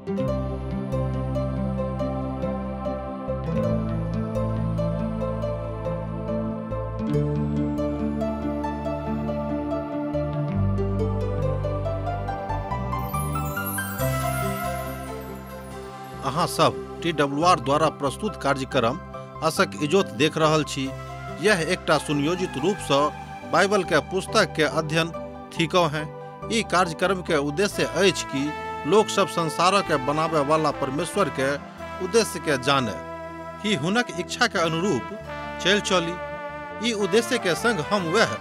अहाँ सब TWR द्वारा प्रस्तुत कार्यक्रम आसक इजोत देख रहल छी। यह एकटा सुनियोजित रूप से बाइबल के पुस्तक के अध्ययन थिको हैं। ई कार्यक्रम के उद्देश्य अछि कि लोग सब संसार के बनावे वाला परमेश्वर के उद्देश्य के जाने कि हुनक इच्छा के अनुरूप चल चली। ई उद्देश्य के संग हम वह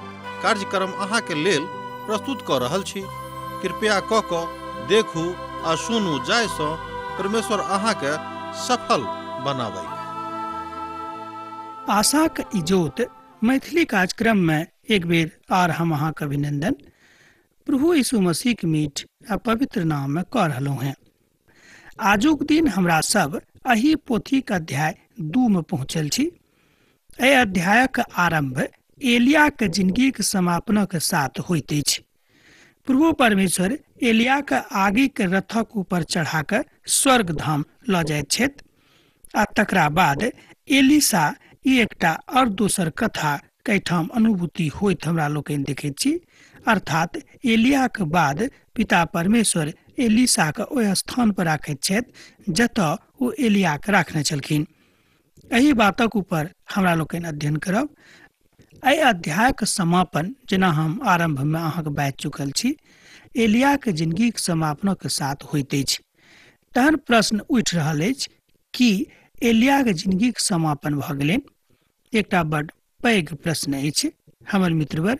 कार्यक्रम अहाँ के लेल प्रस्तुत कर रहल छी। कृपया क देखू आ सुनू जाय सँ परमेश्वर अहाँ के सफल बनावे। आशाक इजोत मैथिली कार्यक्रम में एक बेर आर हम अहाँ के अभिनंदन प्रभु यीशु मसीह के मीठ आ पवित्र नाम में कर रहलहुँ हैं। आजुक दिन हमरा सब एहि पोथीक अध्याय 2 में पहुँचल छी। एहि अध्यायक आरंभ एलिया के जिंदगीक समापनक साथ होइत अछि। प्रभु परमेश्वर एलिया के आगि के रथक ऊपर चढ़ा के स्वर्ग धाम ल जाइत छथि आ तकरा बाद एलिसा ई एकटा और दोसर कथा कैठाम अनुभूति होइत हमरा लोकनि देखैत छी। अर्थात एलिया के बाद पिता परमेश्वर एलिसा के ओहि स्थान पर राखैत छथि जतऽ ओ एलिया के राखने छलखिन। एहि बातक ऊपर हमरा लोकनि अध्ययन करब। एहि अध्यायक समापन जेना हम आरंभ में अहाँके बाजि चुकल छी एलिया के जिंदगीक समापनक साथ होइत अछि। तहन प्रश्न उठि रहल अछि कि एलिया के जिंदगीक समापन भऽ गेलनि? एकटा बड पैघ प्रश्न अछि हमर मित्रवर।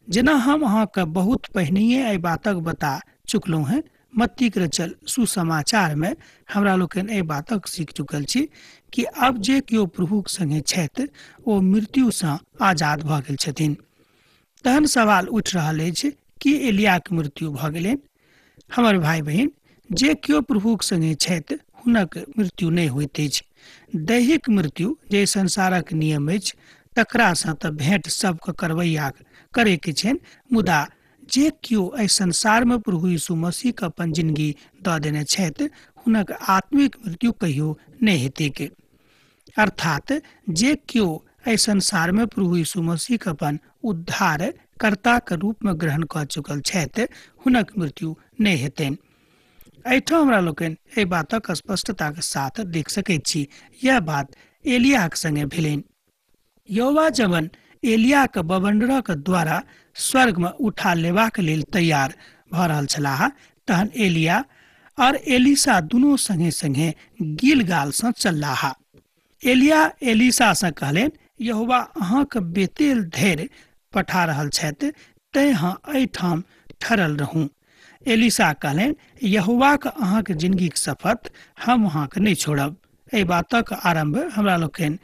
जेना हम अहाँके बहुत पहिनहिए एहि बातक बता चुकलहुँ हेँ, मत्तीक रचल सुसमाचार में हमरा लोकनि एहि बातक सीख चुकल छी कि अब जे केओ प्रभुक संगे छथि ओ मृत्युसँ आजाद भऽ गेल छथिन। तहन सवाल उठि रहल अछि कि एलियाके मृत्यु भऽ गेलनि? हमर भाई बहिन, जे केओ प्रभुक संगे छथि हुनक मृत्यु नहि होइत अछि। दैहिक मृत्यु जे संसारक नियम अछि तकरासँ तऽ भेंट सबके करवैया करैके छनि, मुदा जे केओ एहि संसार में प्रभु यीशु मसीह के अपन जिंदगी दऽ देने छथि हुनक आत्मिक मृत्यु कहियो नहि हेतैक। अर्थात जे केओ एहि संसार में प्रभु यीशु मसीह के अपन उद्धार कर्ता के रूप में ग्रहण कऽ चुकल छथि हुनक मृत्यु नहि हेतनि। एहिठाम हमरा लोकनि एहि बातक स्पष्टता के साथ देख सकैत छी। यह बात एलियाके संगे भेलनि। यहोवा जवन एलिया के बवंडरक द्वारा स्वर्ग में उठा लेबाक लेल तैयार भऽ रहल छलाह तहन एलिया और एलिसा दुनू संगे संगे गिलगाल सँ चललाह। एलिया एलिसा सँ कहलनि, यहोवा अहाँके बेतेल धरि पठा रहल छथि, तैं अहाँ एहिठाम ठहरल रहू। एलिसा कहलनि, यहोवाक अहाँके जिंदगीक शपथ हम अहाँके नहि छोड़ब। एहि बातक आरंभ हमरा लोकनि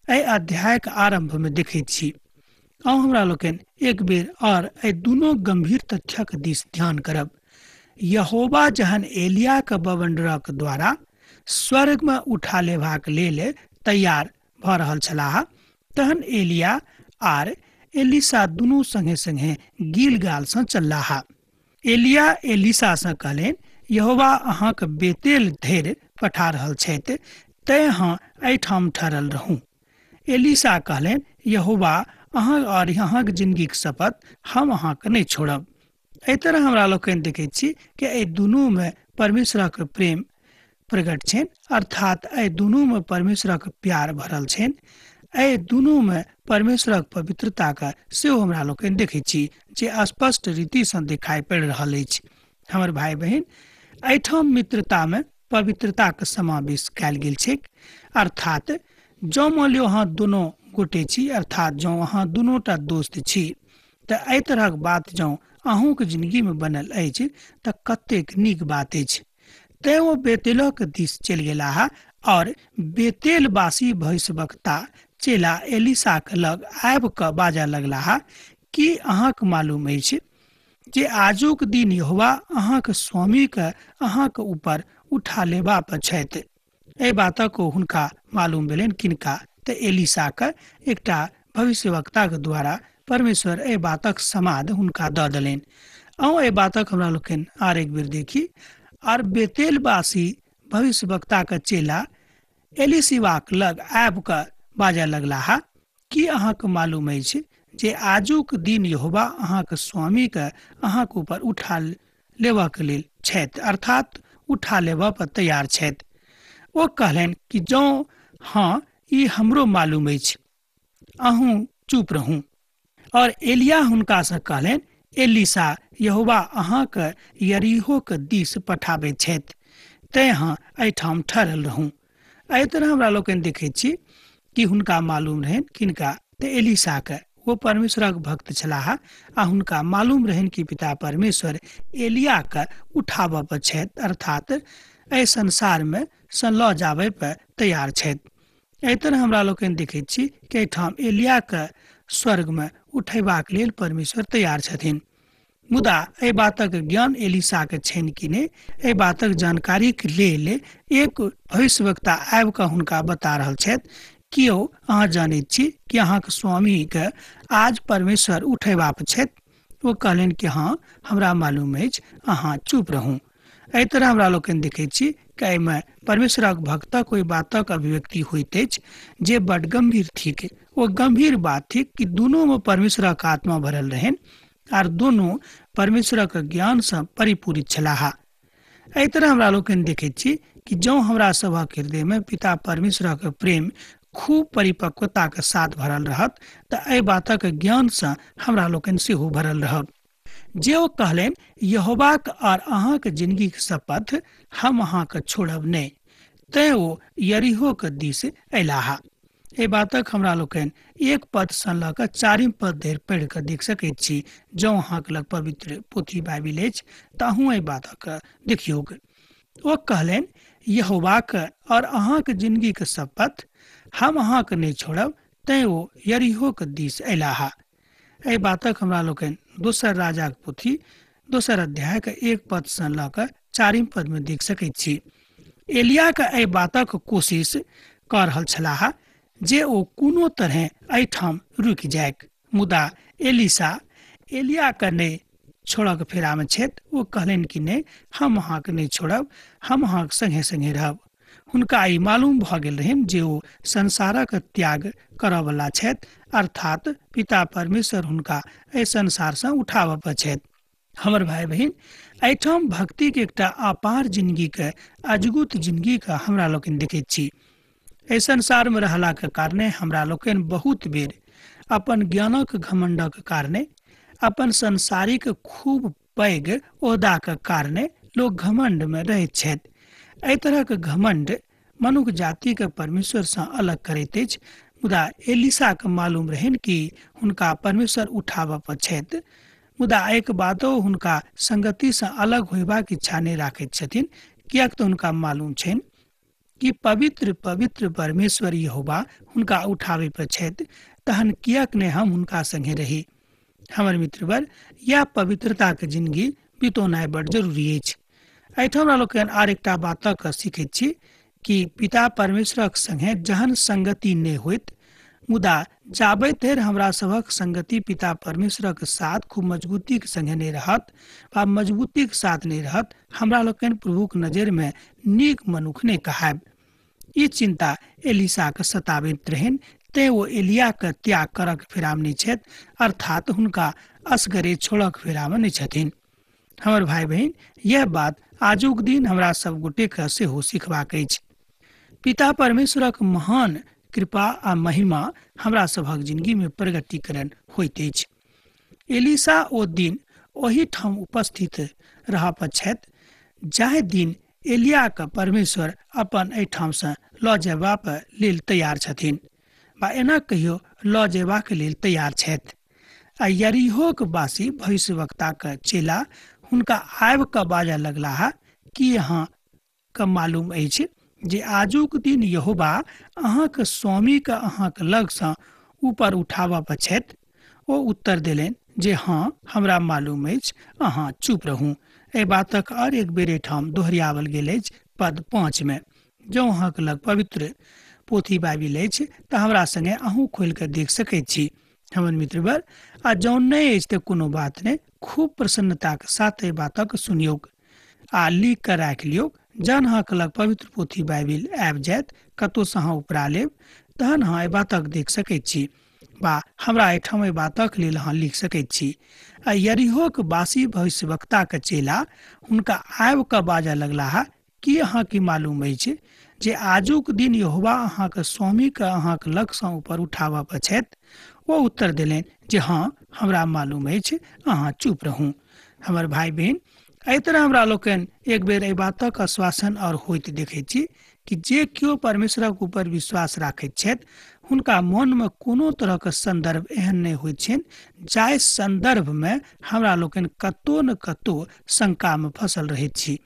एहि अध्यायक आरंभ में देखैत छी। आउ हमरा लोकनि एक बेर और एहि दुनू गंभीर तथ्यक दिस ध्यान करब। यहोवा जहन एलिया के बवंडरक द्वारा स्वर्ग में उठा लेबाक लेल तैयार भऽ रहल छलाह तहन एलिया आर एलिसा दुनू संगे संगे गिलगाल सँ चललाह। एलिया एलिसा सँ कहलनि, यहोवा अहाँके बेतेल धरि पठा रहल छथि, तैं अहाँ एहिठाम ठहरल रहू। एलिसा कहलनि, यहोवा अहाँ और अहाँके जिंदगीक शपथ हम अहाँके नहि छोड़ब। एहि तरह हमरा लोकनि देखैत छी कि एहि दुनूमे परमेश्वरक प्रेम प्रकट छनि, अर्थात एहि दुनूमे परमेश्वरक प्यार भरल छनि। एहि दुनूमे परमेश्वरक पवित्रताके सेहो हमरा लोकनि देखैत छी जे स्पष्ट रीतिसँ देखाइ पड़ि रहल अछि। हमर भाई बहिन, एहिठाम मित्रतामे पवित्रताके समावेश कयल गेल छैक। अर्थात जँ मान लियौ अहाँ दुनू गोटे छी, अर्थात जँ अहाँ दुनूटा दोस्त छी, तऽ एहि तरहक बात जँ अहूँके जिंदगीमे बनल अछि तऽ कतेक नीक बात अछि। तैं ओ बेतेलक दिस चलि गेलाह और बेतेलवासी भविष्यवक्ता चेला एलिसाके लग आबि कऽ बाजऽ लगलाह कि अहाँके मालूम अछि जे आजुक दिन यहोवा अहाँके स्वामीके अहाँके ऊपर उठा लेबा पर छथि। एहि बातक हुनका मालूम भेलनि। किनका? तऽ एलिसाके एकटा भविष्यवक्ताके द्वारा परमेश्वर एहि बातक समाद हुनका दऽ देलनि। अहूँ एहि बातक हमरा लोकनि आर एक बेर देखी। और बेतेलवासी भविष्यवक्ताके चेला एलिशिबाक लग आबि कऽ बाजऽ लगलाह, की अहाँके मालूम अछि जे आजुक दिन यहोवा अहाँके स्वामीके अहाँके ऊपर उठा लेबऽके लेल छथि, अर्थात उठा लेबऽ पर तैयार छथि। ओ कहलनि कि जँ हाँ, ई हमरो मालूम अछि, अहूँ चुप रहू। और एलिया हुनकासँ कहलनि, एलिशा, यहोवा अहाँके यरीहोके दिस पठाबैत छथि, तेँ अहाँ एहिठाम ठहरल रहू। एहि तरह हमरा लोकनि देखैत छी कि हुनका मालूम रहनि, किनका? तऽ एलिशाके। ओ परमेश्वरक भक्त छलाह आ हुनका मालूम रहनि कि पिता परमेश्वर एलियाके उठाबऽ पर छथि, अर्थात एहि संसारमे सँ लऽ जाबय पर तैयार छथि। एहि तरह हमरा लोकनि देखैत छी कि एहिठाम एलियाके स्वर्गमे उठेबाक लेल परमेश्वर तैयार छथिन। मुदा एहि बातक ज्ञान एलिशाके छनि कि नहि, एहि बातक जानकारीके लेल एक भविष्यवक्ता आबि कऽ हुनका बता रहल छथि कि यौ, अहाँ जानैत छी कि अहाँके स्वामीके आज परमेश्वर उठेबा पर छथि? ओ कहलनि कि हाँ, हमरा मालूम अछि, अहाँ चुप रहू। एहि तरह हमरा लोकनि देखैत छी कि एहिमे परमेश्वरक भक्तक ओहि बातक अभिव्यक्ति होइत अछि जे बड गंभीर थिक। ओ गंभीर बात थिक कि दुनूमे परमेश्वरक आत्मा भरल रहनि आर दुनू परमेश्वरक ज्ञानसँ परिपूरित छलाह। एहि तरह हमरा लोकनि देखैत छी कि जँ हमरा सभक हृदयमे पिता परमेश्वरक प्रेम खूब परिपक्वताके साथ भरल रहत तऽ एहि बातक ज्ञानसँ हमरा लोकनि सेहो भरल रहब। जे ओ कहलनि, यहोवाक आर अहाँके जिंदगीके शपथ, हम अहाँके छोड़ब नहि, तेँ ओ यरीहोके दिस अयलाह। एहि बातक हमरा लोकनि एक पदसँ लऽ कऽ चारिम पद धरि पढ़ि कऽ देख सकैत छी। जँ अहाँके लग पवित्र पोथी बाइबिल अछि तऽ अहूँ एहि बातक देखियौक। ओ कहलनि, यहोवाक और अहाँके जिंदगीके शपथ, हम अहाँके नहि छोड़ब, तेँ ओ यरीहोके दिस अयलाह। एहि बातक हमरा लोकनि दोसर राजाक पोथी दोसर अध्यायके एक पदसँ लऽ कऽ चारिम पदमे देख सकैत छी। एलियाके एहि बातक कोशिश कऽ रहल छलाह जे ओ कोनो तरहे एहिठाम रुकि जायक, मुदा एलिशा एलियाके नहि छोड़क फेरामे छथि। ओ कहलनि कि नहि, हम अहाँके नहि छोड़ब, हम अहाँके संगे संगे रहब। हुनका ई मालूम भऽ गेल रहनि जे ओ संसारक त्याग करऽवला छथि, अर्थात पिता परमेश्वर हुनका एहि संसारसँ उठाबऽ पर छथि। हमर भाय बहिन, एहिठाम भक्तिके एकटा अपार जिंदगीके, अजगुत जिंदगीके हमरा लोकनि देखैत छी। एहि संसारमे रहलाके कारणे हमरा लोकनि बहुत बेर अपन ज्ञानक घमंडक कारणे, अपन संसारिक खूब पैघ ओहदाके कारणे लोक घमंडमे रहैत छथि। एहि तरहक घमंड मनुख जातिके परमेश्वरसँ अलग करैत अछि। मुदा एलिशाके मालूम रहनि कि हुनका परमेश्वर उठाबऽ पर छथि, मुदा एहिके बादो हुनका संगतिसँ अलग होयबाक इच्छा नहि राखैत छथिन, किएक तऽ हुनका मालूम छनि कि पवित्र पवित्र परमेश्वर यहोवा हुनका उठाबै पर छथि, तहन किएक नहि हम हुनका संगे रही। हमर मित्रवर, यह पवित्रताके जिंदगी बितौनाइ बड जरूरी अछि। एहिठाम हमरा लोकनि आर एकटा बातक सीखैत छी कि पिता परमेश्वरक संगे जहन संगति नहि होइत, मुदा जाबैत धरि हमरा सभक संगति पिता परमेश्वरक साथ खूब मजबूतीके संगे नहि रहत वा मजबूतीके साथ नहि रहत, हमरा लोकनि प्रभुक नजरिमे नीक मनुख नहि कहायब। ई चिन्ता एलिशाके सताबैत रहनि, तेँ ओ एलियाके त्याग करक फेरामे नहि छथि, अर्थात हुनका असगरे छोड़क फेरामे नहि छथिन। हमर भाय बहिन, यह बात आजुक दिन हमरा सब गोटेके सेहो सिखबाक अछि। पिता परमेश्वरक महान कृपा आ महिमा हमरा सभक जिंदगीमे प्रगटीकरण होइत अछि। एलिशा ओ दिन ओहिठाम उपस्थित रहऽ पर छथि जाहि दिन एलियाके परमेश्वर अपन एहिठामसँ लऽ जयबा पर लेल तैयार छथिन, वा एना कहियो लऽ जयबाक लेल तैयार छथि। आ यरीहोक वासी भविष्यवक्ताके चेला हुनका आबि कऽ बाजऽ लगलाह, कि अहाँके मालूम अछि जे आजुक दिन यहोवा अहाँके स्वामीके अहाँके लगसँ ऊपर उठाबऽ पर छथि? ओ उत्तर देलनि जे हाँ, हमरा मालूम अछि, अहाँ चुप रहू। एहि बातक आओर एक बेर एहिठाम दोहराओल गेल अछि पद 5 मे। जँ अहाँके लग पवित्र पोथी बाइबिल अछि तऽ हमरा संगे अहूँ खोलि कऽ देख सकैत छी हमर मित्रवर, आ जँ नहि अछि तऽ कोनो बात नहि, खूब प्रसन्नताके साथ एहि बातक सुनियौक। आ लिख कऽ राखि लियौ। जहन अहाँके लग पवित्र पोथी बाइबिल आबि जायत, कतहुसँ अहाँ उपरा लेब, तहन अहाँ एहि बातक देख सकैत छी वा हमरा एहिठाम एहि बातक लेल अहाँ लिख सकैत छी। आ यरीहोक बासी भविष्यवक्ताके चेला हुनका आबि कऽ बाजऽ लगलाह, की अहाँके मालूम अछि जे आजुक दिन यहोवा अहाँके स्वामीके अहाँके लगसँ ऊपर उठाबऽ पर छथि? ओ उत्तर देलनि जे हँ, हमरा मालूम अछि, अहाँ चुप रहू। हमर भाय बहिन, एहि तरह हमरा लोकनि एक बेर एहि बातक आश्वासन और होइत देखैत छी कि जे केओ परमेश्वरक ऊपर विश्वास राखैत छथि हुनका मनमे कोनो तरहके संदर्भ एहन नहि होइत छनि जाहि संदर्भमे हमरा लोकनि कतहु ने कतहु शंकामे फसल रहैत छी।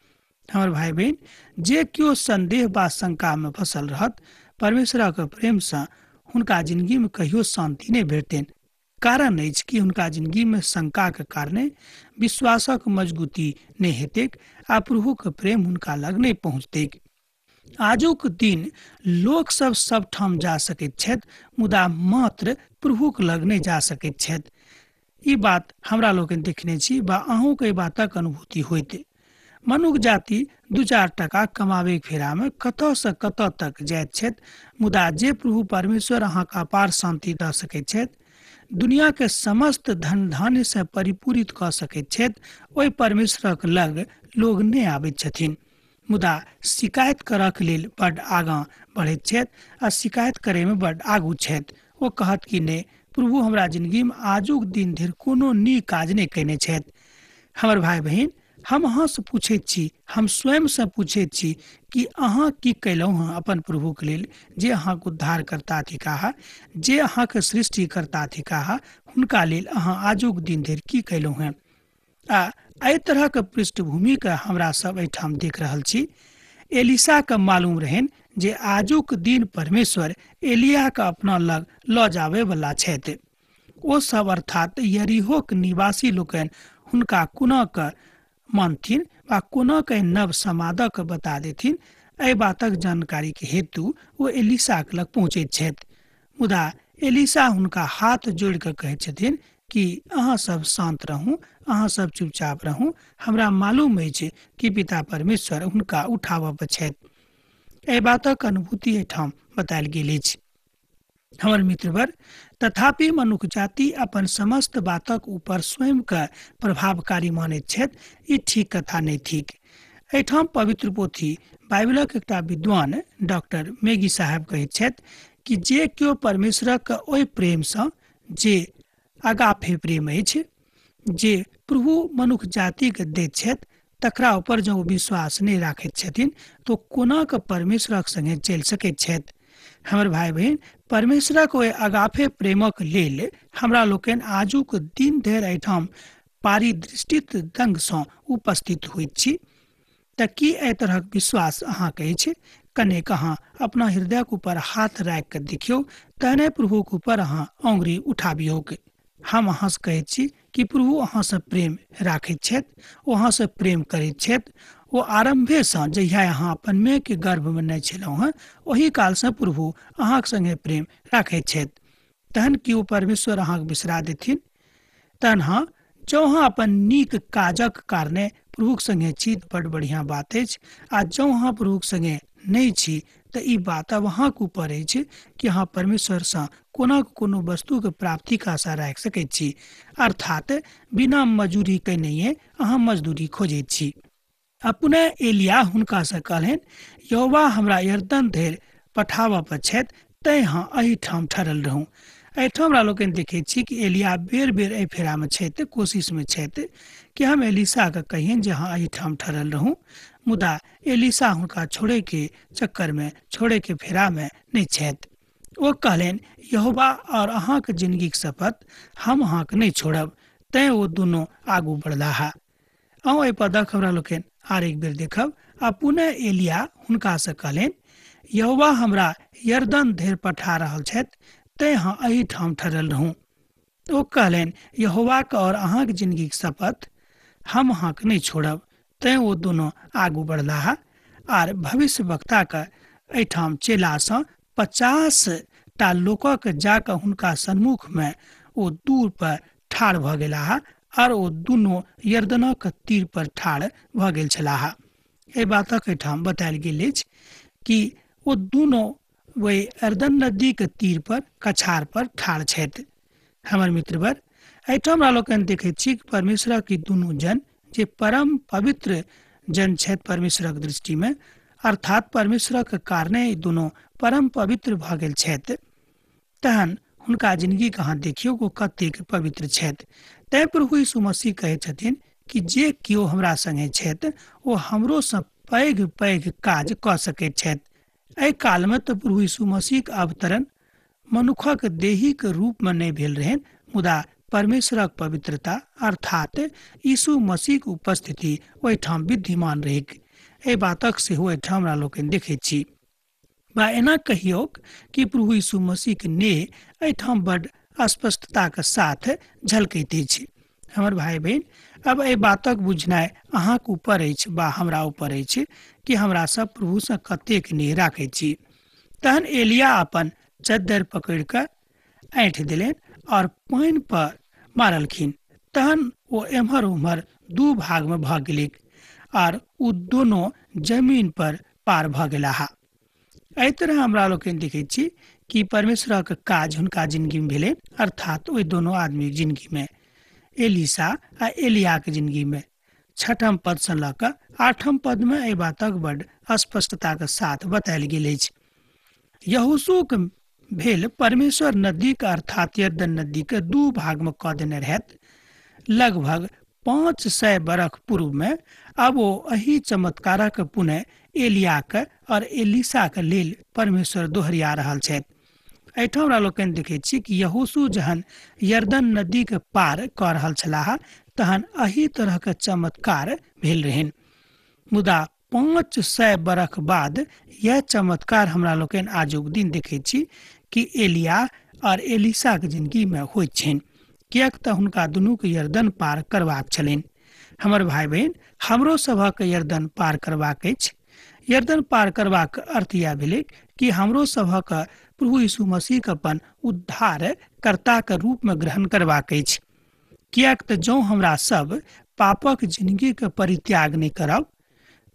हमर भाय बहिन, जे केओ संदेह वा शंकामे फसल रहत, परमेश्वरक प्रेमसँ हुनका जिंदगीमे कहियो शान्ति नहि भेटतनि। कारण अछि कि हुनका जिंदगीमे शंकाके कारणे विश्वासक मजबूती नहि हेतैक आ प्रभुक प्रेम हुनका लग नहि पहुँचतैक। आजुक दिन लोक सब सब ठाम जा सकैत छथि, मुदा मात्र प्रभुक लग नहि जा सकैत छथि। ई बात हमरा लोकनि देखने छी वा अहूँके एहि बातक अनुभूति होइत। मनुख जाति 2-4 टका कमाबैके फेरामे कतऽसँ कतऽ तक जाइत छथि, मुदा जे प्रभु परमेश्वर अहाँके अपार शान्ति दऽ सकैत छथि, दुनियाके समस्त धन धान्यसँ परिपूरित कऽ सकैत छथि, ओहि परमेश्वरक लग लोग नहि आबैत छथिन, मुदा शिकायत करऽके लेल बड्ड आगाँ बढ़ैत छथि आ शिकायत करैमे बड्ड आगू छथि। ओ कहत कि नहि, प्रभु हमरा जिंदगीमे आजुक दिन धरि कोनो नीक काज नहि कयने छथि। हमर भाय बहिन, हम अहाँसँ पूछैत छी, हम स्वयंसँ पूछैत छी कि अहाँ की कयलहुँ हँ अपन प्रभुके लेल, जे अहाँके उद्धारकर्ता थिकाह, जे अहाँके सृष्टिकर्ता थिकाह, हुनका लेल अहाँ आजुक दिन धरि की कयलहुँ हँ? आ एहि तरहके पृष्ठभूमिके हमरा सब एहिठाम देख रहल छी। एलिसाके मालूम रहनि जे आजुक दिन परमेश्वर एलियाके अपना लग लऽ जाबयवला छथि। ओ सब अर्थात यरीहोक निवासी लोकनि हुनका कोना कऽ मानथिन वा कोना के नव समादक बता देथिन, एहि बातक जानकारी के हेतु ओ एलिसाके लग पहुँचैत छथि। मुदा एलिसा हुनका हाथ जोड़ि कऽ कहैत छथिन कि अहाँ सब शान्त रहू, अहाँ सब चुपचाप रहू, हमरा मालूम अछि कि पिता परमेश्वर हुनका उठाबऽ पर छथि। एहि बातक अनुभूति एहिठाम बतायल गेल अछि। हमर मित्रवर, तथापि मनुख जाति अपन समस्त बातक ऊपर स्वयंके प्रभावकारी मानैत छथि, ई ठीक कथा नहि थिक। एहिठाम पवित्र पोथी बाइबिलक एकटा विद्वान डॉक्टर मेगी साहेब कहैत छथि कि जे केओ परमेश्वरक ओहि प्रेमसँ जे अगाफे प्रेम अछि, जे प्रभु मनुख जातिके दैत छथि, तकरा ऊपर जँ ओ विश्वास नहि राखैत छथिन तो कोना कऽ परमेश्वरक संगे चलि सकैत छथि? हमर भाय बहिन, परमेश्वरक ओहि अगाफे प्रेमक लेल हमरा लोकनि आजुक दिन धरि एहिठाम पारिदृष्टित ढंगसँ उपस्थित होइत छी। तऽ की एहि तरहक विश्वास अहाँके अछि? कनेक अहाँ अपना हृदयक ऊपर हाथ राखि कऽ देखियौ, तहने प्रभुक ऊपर अहाँ औंगरी उठाबियौक। हम अहाँसँ कहैत छी कि प्रभु अहाँसँ प्रेम राखैत छथि, ओ अहाँसँ प्रेम करैत छथि। ओ आरम्भेसँ जहिया अहाँ अपन मायके गर्भमे नहि छलहुँ हँ, ओहि कालसँ प्रभु अहाँके संगे प्रेम राखैत छथि। तहन कि ओ परमेश्वर अहाँके बिसरा देथिन? तहन हँ, जँ अहाँ अपन नीक काजक कारणे प्रभुक संगे छी तऽ बड्ड बढ़िआँ बात अछि, आ जँ अहाँ प्रभुक संगे नहि छी तऽ ई बात आब अहाँके ऊपर अछि कि अहाँ परमेश्वरसँ कोना कोनो वस्तुके प्राप्तिके आशा राखि सकैत छी। अर्थात बिना मजदूरी कयनहिए अहाँ मजदूरी खोजैत छी। आ पुनः एलिया हुनकासँ कहलनि, यहोवा हमरा यरदन धरि पठाबऽ पर छथि, तैं अहाँ एहिठाम ठहरल रहू। एहिठाम हमरा लोकनि देखैत छी कि एलिया बेर बेर एहि फेरामे छथि, कोशिशमे छथि कि हम एलिसाके कहियनि जे अहाँ एहिठाम ठहरल रहू, मुदा एलिसा हुनका छोड़ैके चक्करमे, छोड़ैके फेरामे नहि छथि। ओ कहलनि, यहोवा और अहाँके जिंदगीके शपथ, हम अहाँके नहि छोड़ब। तैं ओ दुनू आगू बढ़लाह। अहूँ एहि पदक हमरा लोकनि आर एक बेर देखब। आ पुनः एलिया हुनकासँ कहलनि, यहोवा हमरा यरदन धरि पठा रहल छथि, तैं अहाँ एहिठाम ठहरल रहू। ओ कहलनि, यहोवाके और अहाँके जिंदगीके शपथ, हम अहाँके नहि छोड़ब। तैं ओ दुनू आगू बढ़लाह आर भविष्य वक्ताके एहिठाम चेलासँ 50 टा लोकक जाकऽ हुनका सन्मुखमे ओ दूर पर ठाढ़ भऽ गेलाह आर ओ दुनू यरदनक तीर पर ठाढ़ भऽ गेल छलाह। एहि बातक एहिठाम बतायल गेल अछि कि ओ दुनू ओहि यरदन नदीके तीर पर कछार पर ठाढ़ छथि। हमर मित्रवर, एहिठाम हमरा लोकनि देखैत छी कि परमेश्वरक ई दुनू जन जे परम पवित्र जन छथि परमेश्वरक दृष्टिमे, अर्थात परमेश्वरक कारणे ई दुनू परम पवित्र भऽ गेल छथि। तहन हुनका जिंदगी अहाँ देखियौ ओ कतेक पवित्र छथि। तैं प्रभु यीशु मसीह कहै छथिन कि जे केओ हमरा संगे छथि ओ हमरोसँ पैघ पैघ काज कऽ सकैत छथि। एहि कालमे तऽ प्रभु यीशु मसीहक अवतरण मनुखक देहीक रूपमे नहि भेल रहनि, मुदा परमेश्वरक पवित्रता अर्थात यीशु मसीहक उपस्थिति ओहिठाम विद्यमान रहैक। एहि बातक सेहो एहिठाम हमरा लोकनि देखैत छी। बा एना कहियौक कि प्रभु यीशु मसीहक नेह एहिठाम बड स्पष्टताक साथ झलकैत अछि। हमर भाई बहिन, अब एहि बातक बुझनाइ अहाँके ऊपर अछि बा हमरा ऊपर अछि कि हमरा सब प्रभुसँ कतेक नेह राखैत छी। तहन एलिया अपन चद्दर पकड़ि कऽ ऐंठ देलनि और पानि पर मारलखिन। तहन ओ एम्हर उम्हर दू भाग में भऽ गेलैक आर ओ दोनों जमीन पर पार भऽ गेलाह। एहि तरह हमरा लोकनि देखैत छी कि परमेश्वरक काज हुनका जिंदगी में भेलै, अर्थात ओहि दोनों आदमीक जिंदगी में, एलिसा आ एलियाक जिंदगी में। छठम पद से लऽ कऽ आठम पद में एहि बातक बड स्पष्टताक साथ बतायल गेल अछि। यहोशूक भेल परमेश्वर नदीक अर्थात यरदन नदी के दू भाग में कऽ देने रहैत लगभग 500 बरख पूर्व में। अब ओ एहि चमत्कारक पुनः एलियाक और एलिसाक लेल परमेश्वर दोहरिया रहल छथि। एहिठाम हमरा लोकनि देखैत छी कि यहोशू जहन यरदन नदीके पार कऽ रहल छलाह तहन एहि तरहके चमत्कार भेल रहनि। मुदा 500 बरख बाद यह चमत्कार हमरा लोकनि आजुक दिन देखैत छी कि एलिया और एलिसाके जिंदगीमे होइत छनि, किएक तऽ हुनका दुनूके यरदन पार करबाक छलनि। हमर भाई बहिन, हमरो सभक यरदन पार करबाक अछि। यरदन पार करबाक अर्थ यह भेलै कि हमरो सभक प्रभु यीशु मसीहके अपन उद्धार कर्ताके रूपमे ग्रहण करबाक अछि। किएक तऽ जँ हमरा सब पापक जिंदगीके परित्याग नहि करब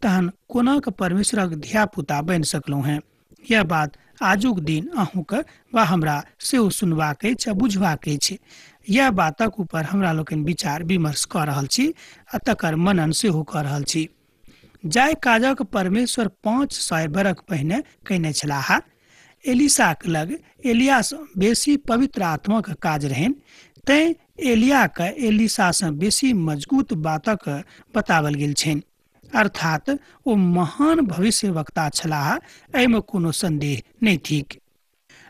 तहन कोना के परमेश्वरक धियापुता बनि सकलहुँ हेँ। यह बात आजुक दिन अहूँके वा हमरा सेहो सुनबाक अछि आ बुझबाक अछि। यह बातक ऊपर हमरा लोकनि विचार विमर्श कऽ रहल छी आ तकर मनन सेहो कऽ रहल छी। जाहि काजक परमेश्वर 500 बरख पहिने कयने छलाह, एलिसाक लग एलियासँ बेसी पवित्र आत्माक काज रहनि, तैं एलियाके एलिसासँ बेसी मजबूत बातक बतावल गेल छनि। अर्थात ओ महान भविष्यवक्ता छलाह, एहिमे कोनो संदेह नहि थिक।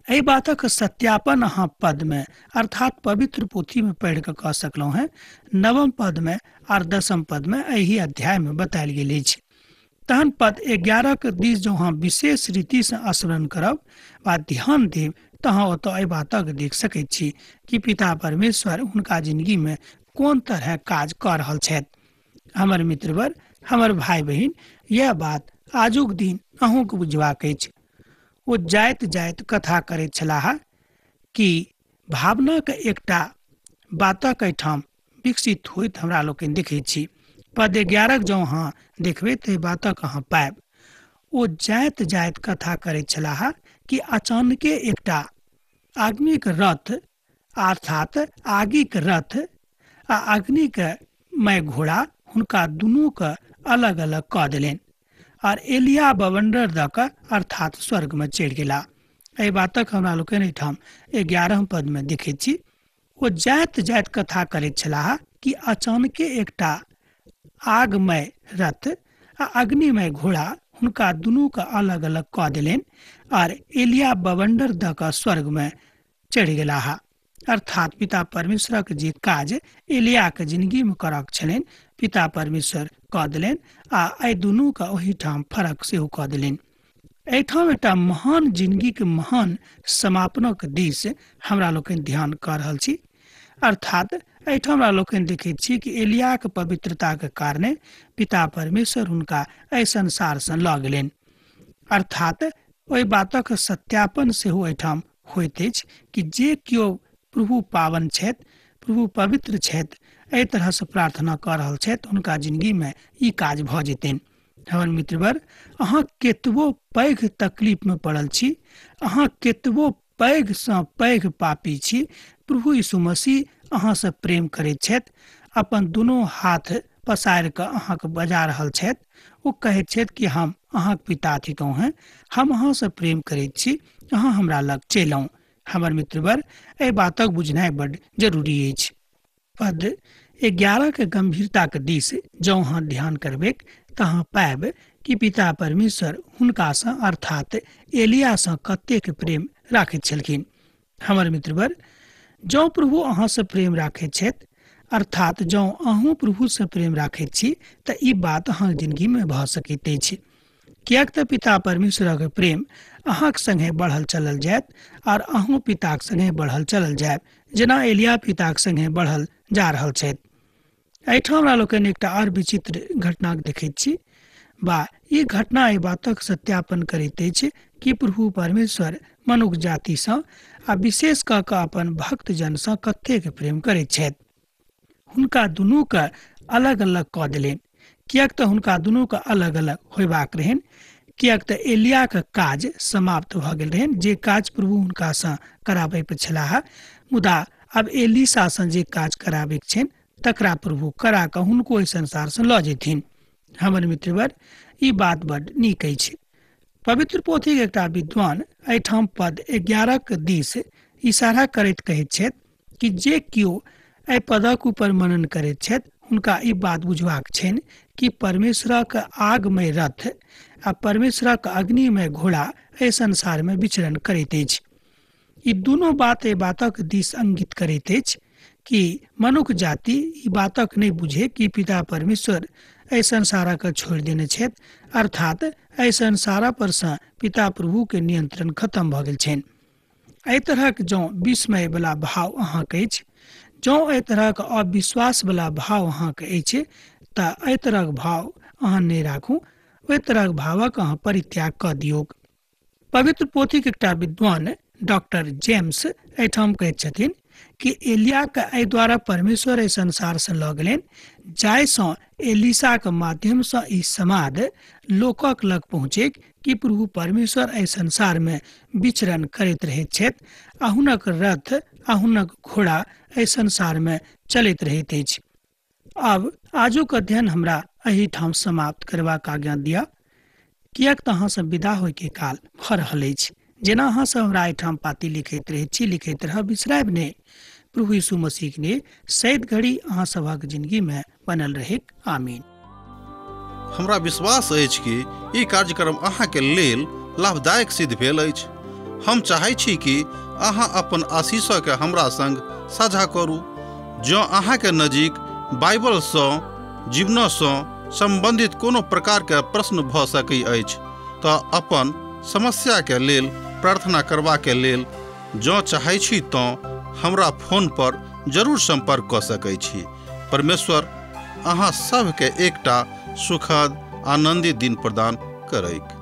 एहि बातक सत्यापन अहाँ पद में अर्थात पवित्र पोथी में पढ़ि कऽ कऽ सकलहुँ हेँ। नवम पद में आर दसम पद में एहि अध्याय में बतायल गेल अछि। तहन पद 11 के दिस जँ अहाँ विशेष रीतिसँ स्मरण करब वा ध्यान देब तऽ अहाँ ओतऽ एहि बातक देख सकैत छी कि पिता परमेश्वर हुनका जिंदगी में कोन तरह काज कऽ रहल छथि। हमर मित्रवर, हमर भाई बहिन, यह बात आजुक दिन अहूँके बुझबाक अछि। ओ जाइत जाइत कथा करैत छलाह कि भावनाके एकटा बातक एहिठाम विकसित होइत हमरा लोकनि देखैत छी। पद 11 जँ अहाँ देखबै तऽ एहि बातक अहाँ पायब। ओ जाइत जाइत कथा करैत छलाह कि अचानके एकटा आदमीक रथ अर्थात आगिक रथ आ अग्निके मय घोड़ा हुनका दुनूके अलग अलग कऽ देलनि आर एलिया बवंडर दऽ कऽ अर्थात स्वर्गमे चढ़ि गेला। एहि बातक हमरा लोकनि एहिठाम 11 पदमे देखैत छी। ओ जाइत जाइत कथा करैत छलाह कि अचानके एकटा आगमय रथ आ अग्निमय घोड़ा हुनका दुनूके अलग अलग कऽ देलनि आर एलिया बवंडर दऽ कऽ स्वर्गमे चढ़ि गेलाह। अर्थात पिता परमेश्वरक जे काज एलियाके जिंदगीमे करक छलनि पिता परमेश्वर कऽ देलनि आ एहि दुनूके ओहिठाम फरक सेहो कऽ देलनि। एहिठाम एकटा महान जिंदगीके महान समापनक दिस हमरा लोकनि ध्यान कऽ रहल छी। अर्थात एहिठाम हमरा लोकनि देखैत छी कि एलियाके पवित्रताके कारणे पिता परमेश्वर हुनका एहि संसारसँ लऽ गेलनि। अर्थात ओहि बातक सत्यापन सेहो एहिठाम होइत अछि कि जे केओ प्रभु पावन छथि, प्रभु पवित्र छथि, एहि तरहसँ प्रार्थना कऽ रहल छथि, हुनका जिंदगीमे ई काज भऽ जेतनि। हमर मित्रवर, अहाँ केतबो पैघ तकलीफमे पड़ल छी, अहाँ केतबो पैघ सँ पैघ पापी छी, प्रभु यीशु मसीह अहाँसँ प्रेम करैत छथि। अपन दुनू हाथ पसारि कऽ अहाँके बजा रहल छथि। ओ कहैत छथि कि हम अहाँके पिता थिकहुँ हेँ, हम अहाँसँ प्रेम करैत छी, अहाँ हमरा लग चलि आउ। हमर मित्रवर, एहि बातक बुझनाइ बड्ड जरूरी अछि। पद 11 के गंभीरताके दिस जँ अहाँ ध्यान करबैक तऽ अहाँ पायब कि पिता परमेश्वर हुनकासँ अर्थात एलियासँ कतेक प्रेम राखैत छलखिन। हमर मित्रवर, जँ प्रभु अहाँसँ प्रेम राखैत छथि, अर्थात जँ अहूँ प्रभुसँ प्रेम राखैत छी, तऽ ई बात अहाँके जिंदगीमे भऽ सकैत अछि, किएक तऽ पिता परमेश्वरक प्रेम अहाँके संगे बढ़ल चलल जायत और अहूँ पिताक संगे बढ़ल चलल जायब, जेना एलिया पिताक संगे बढ़ल जा रहल छथि। एहिठाम हमरा लोकनि एकटा आओर विचित्र घटनाके देखैत छी बा ई घटना एहि बातक सत्यापन करैत अछि कि प्रभु परमेश्वर मनुख जातिसँ आ विशेष कऽ कऽ अपन भक्तजनसँ कतेक प्रेम करैत छथि। हुनका दुनूके अलग अलग कऽ देलनि, किएक तऽ हुनका दुनूके अलग अलग होयबाक रहनि, किएक तऽ एलियाके काज समाप्त भऽ गेल रहनि, जे काज प्रभु हुनकासँ कराबै पर छलाह। मुदा आब एलिसासँ जे काज कराबैके छनि तकरा प्रभु करा कऽ हुनको एहि संसारसँ लऽ जेथिन। हमर मित्रवर, ई बात बड्ड नीक अछि। पवित्र पोथीक एकटा विद्वान एहिठाम पद 11 दिस इशारा करैत कहैत छथि कि जे केओ एहि पदक ऊपर मनन करैत छथि हुनका ई बात बुझबाक छनि कि परमेश्वरक आगमय रथ आ परमेश्वरक अग्निमय घोड़ा एहि संसारमे विचरण करैत अछि। ई दुनू बात एहि बातक दिस अंगित करैत अछि कि मनुख जाति ई बातक नहि बुझे कि पिता परमेश्वर एहि संसारक छोड़ि देने छथि, अर्थात एहि संसार पर सँ पिता प्रभु के नियंत्रण खत्म भऽ गेल छनि। एहि तरहक जँ विस्मय वाला भाव अहाँके अछि, जँ एहि तरहक अविश्वास वाला भाव अहाँके अछि, तऽ एहि तरहक भाव अहाँ नहि राखू, ओहि तरहक भावक अहाँ परित्याग कऽ दियौक। पवित्र पोथीक एकटा विद्वान डॉक्टर जेम्स एहिठाम कहैत छथिन कि एलियाके एहि द्वारा परमेश्वर एहि संसारसँ लऽ गेलनि जाहिसँ एलिसाके माध्यमसँ ई समाद लोकक लग पहुँचैक कि प्रभु परमेश्वर एहि संसारमे विचरण करैत रहैत छथि आ हुनक रथ आ हुनक घोड़ा एहि संसारमे चलैत रहैत अछि। आब आजुक अध्ययन हमरा एहिठाम समाप्त करबाक आज्ञा दिअ, किएक तऽ अहाँसँ विदा होइके काल भऽ रहल अछि। जेना अहाँ सब हमरा एहिठाम पाती लिखैत रहैत छी, लिखैत रहब, बिसरायब नहि। प्रभु यीशु मसीह ने सैद घड़ी अहाँ सभक जिंदगी में बनल रहैक। आमीन। हमरा विश्वास अछि कि ई कार्यक्रम अहाँके लेल लाभदायक सिद्ध भेल अछि। हम चाहै छी कि अहाँ अपन आशीषके हमरा संग साझा करू। जँ अहाँके नजीक बाइबलसँ जीवनसँ सम्बन्धित कोनो प्रकारके प्रश्न भऽ सकै अछि तऽ अपन समस्याके लेल प्रार्थना करबाके लेल जँ चाहै छी तँ हमरा फोन पर जरूर सम्पर्क कऽ सकै छी। परमेश्वर अहाँ सभके एकटा सुखद आनन्दित दिन प्रदान करैक।